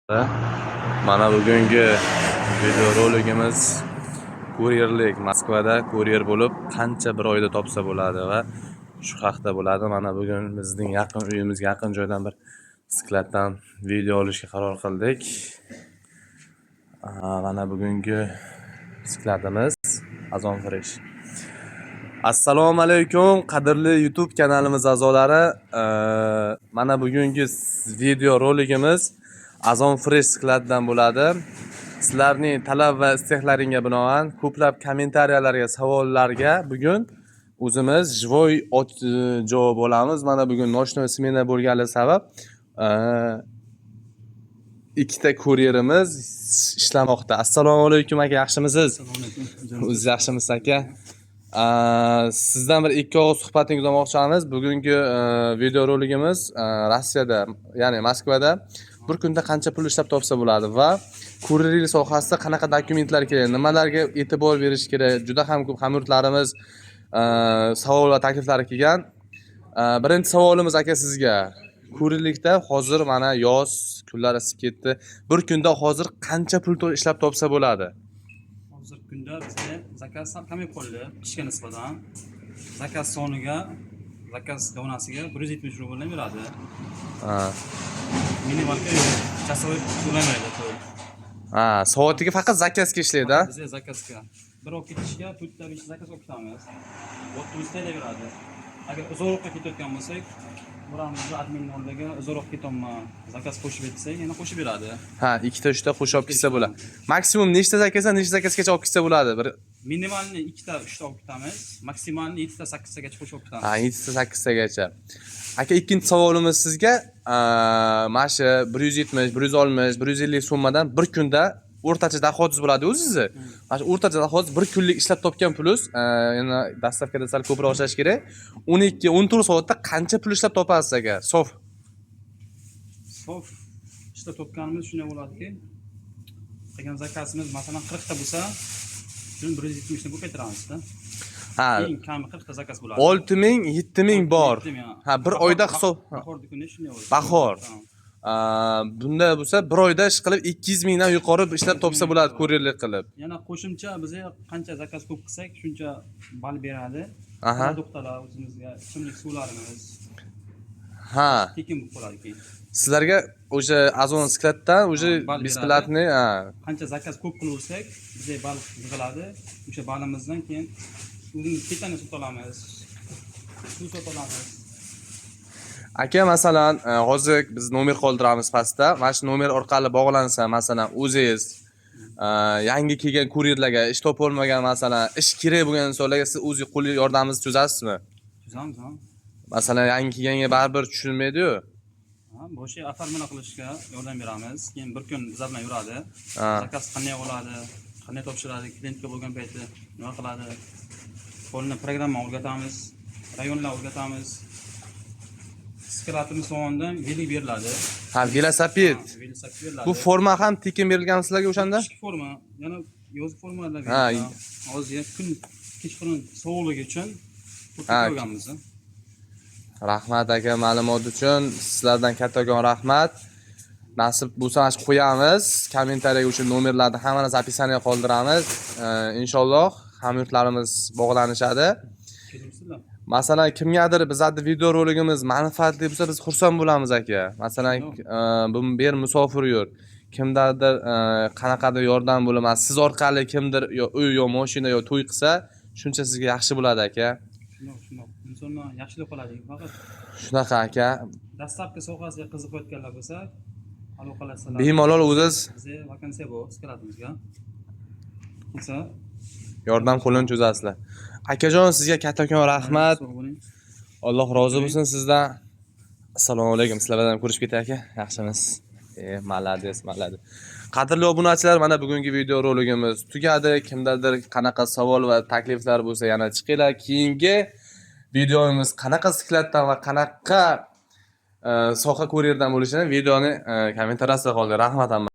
Mana bugungi videoroligimiz kuryerlik, Moskvada kuryer bo'lib qancha bir oyda topsa bo'ladi va shu haqda bo'ladi. Mana bugun bizning yaqin uyimizga yaqin joydan bir skladdan video olishga qaror qildik. Mana bugungi skladimiz Ozon Fresh. Assalomu alaykum, qadrli YouTube kanalimiz a'zolari. Mana bugungi video roligimiz Ozon Fresh skladidan bo'ladi. Sizlarning talab va istaklaringga binoan ko'plab kommentariyalarga, savollarga bugun o'zimiz живой javob olamiz. Mana bugun ночной smena bo'lgani sabab ikkita kuryerimiz ishlamoqda. Assalomu alaykum, aka, yaxshimisiz? Assalomu alaykum. O'zingiz yaxshimisiz, aka? Sizdan bir ikki og'iz suhbatingizni olmoqchimiz. Bugungi videoroligimiz Rossiyada, ya'ni Moskvada bir kunda qancha pul ishlab topsa bo'ladi va kuryerlik sohasida qanaqa dokumentlar kerak, nimalarga e'tibor berish kerak. Juda ham ko'p hamyurtlarimiz savol va takliflari kelgan. Birinchi savolimiz, aka, sizga. Kuryerlikda hozir mana yoz kunlar isib ketdi. Bir kunda hozir qancha pul ishlab topsa bo'ladi? Hozirgi kunda bizda zakaz sal kamayib qoldi qishga nisbatan. Zakaz soniga, zakaz donasiga 170 rubldan beradi. Минималка yo'q. Часовой to'lamaydi to'y. Ha, soatiga faqat zakazga ishlaydi, a? Bizga zakazga. Bir olib ketishga to'rtta, beshta zakaz olib ketamiz. 60 TL beradi. Agar uzoqroqqa ketayotgan bo'lsak, boramiz adminni oldiga, uzoqroq ketyapman, zakaz qo'shib etsak, yana qo'shib beradi. Ha, ikkita, uchta qo'shib olib ketsa bo'ladi. Maksimum nechta zakazdan nechta zakazgacha olib ketsa bo'ladi? Bir Минимальный ikkita, uchta olib ketamiz, максимальный yettita, sakkiztagacha qo'shib olib ketamiz. Ha, yettita, sakkiztagacha. Aka, ikkinchi savolimiz sizga, mana shu 170, 160, 150 so'mmadan bir kunda o'rtacha доход ingiz bo'ladi o'zizni. Mana shu o'rtacha доход ingiz bir kunlik ishlab topgan pulingiz, yana доставка da sal ko'proq ishlash kerak. 12, 14 soatda qancha pul ishlab topasiz, aka? Sof. Sof ishlab topganimiz shunday bo'ladiki, qilgan zakazimiz, masalan, 40 ta bo'lsa, shuni 170 ni ko'paytiramizda. Eng kami 40 ta zakaz bo'ladi. 6000, 7000 bor. 7000, ha. Ha, bir oyda hisob Bahorni kuni shunday bo'ladi. Bahor. Ha. Bunda bo'lsa bir oyda ish qilib 200 mingdan yuqori ishlab topsa bo'ladi kuryerlik qilib. Yana qo'shimcha bizga qancha zakaz ko'p qilsak, shuncha ball beradi. Продукт lar, o'zimizga ichimlik suvlarimiz tekin bo'lib qoladi keyin. Sizlarga o'sha Ozon skladdan уже Ha, ball beradi. Бесплатный, ha. Qancha zakaz ko'p qilaversak, bizga ball yig'iladi. O'sha ballimizdan keyin o'zimiz питание sota olamiz. Suv sota olamiz. Aka, masalan, hozir biz nomer qoldiramiz pastda. Mana shu nomer orqali bog'lansa, masalan, o'zingiz yangi kelgan kuryerlarga, ish topolmagan, masalan, ish kerak bo'lgan insonlarga siz o'zingiz qo'l yordamingizni cho'zasizmi? Tuzamiz, ha. Masalan, yangi kelganga baribir tushunmaydi-yu. Ha, boshqa оформление qilishga yordam beramiz. Keyin bir kun bizlar bilan yuradi. Zakaz qanday oladi, qanday topshiradi, klientga bo'lgan payti nima qiladi. Qo'lini programma o'rgatamiz, rayonlar o'rgatamiz. Skladimiz tomonidan велик beriladi. Ha, velosiped. Ha, velosiped beriladi. Bu forma ham tekin berilganmi sizlarga o'shanda? Qishki forma, yana yozgi formalar beriladi. Hozir kun kechqurun sovuqligi uchun kurtka qo'yganmiz. Rahmat, aka, ma'lumot uchun. Sizlardan kattakon rahmat. Nasib bo'lsa, mana shu qo'yamiz. Kommentariyaga o'sha nomerlarni hammani описание qoldiramiz. Inshaalloh hamyurtlarimiz bog'lanishadi. Kelimsizlar. Masalan, kimgadir bizlarni videoroligimiz manfaatli bo'lsa, biz xursand bo'lamiz, aka. Masalan, bu ber musofir yur. Kimdadir qanaqadir yordam bo'ladi. Siz orqali kimdir yo uy, yo mashina, yo to'y qilsa, shuncha sizga yaxshi bo'ladi, aka. Shundoq, shundoq. Insonni yaxshilik qiladi faqat. Shunaqa, aka. Доставка sohasiga qiziqayotganlar bo'lsa, aloqalashsalar. Bemalol o'ziz Bizga vakansiya bor skladimizga. Bo'lsa, yordam qo'lini cho'zasizlar. Akajon, sizga kattakon rahmat. Sog' bo'ling. Alloh rozi bo'lsin sizdan. Assalomu alaykum. Sizlar bilan ko'rishib ketay, aka. Yaxshimisiz? Молодец, молодец. Qadrli obunachilar, mana bugungi video roligimiz tugadi. Kimdadir qanaqa savol va takliflar bo'lsa, yana chiqinglar. Keyingi videomiz qanaqa skladdan va qanaqa soha kuryerdan bo'lishini videoni kommentariyasida qoldiring. Rahmat hamma.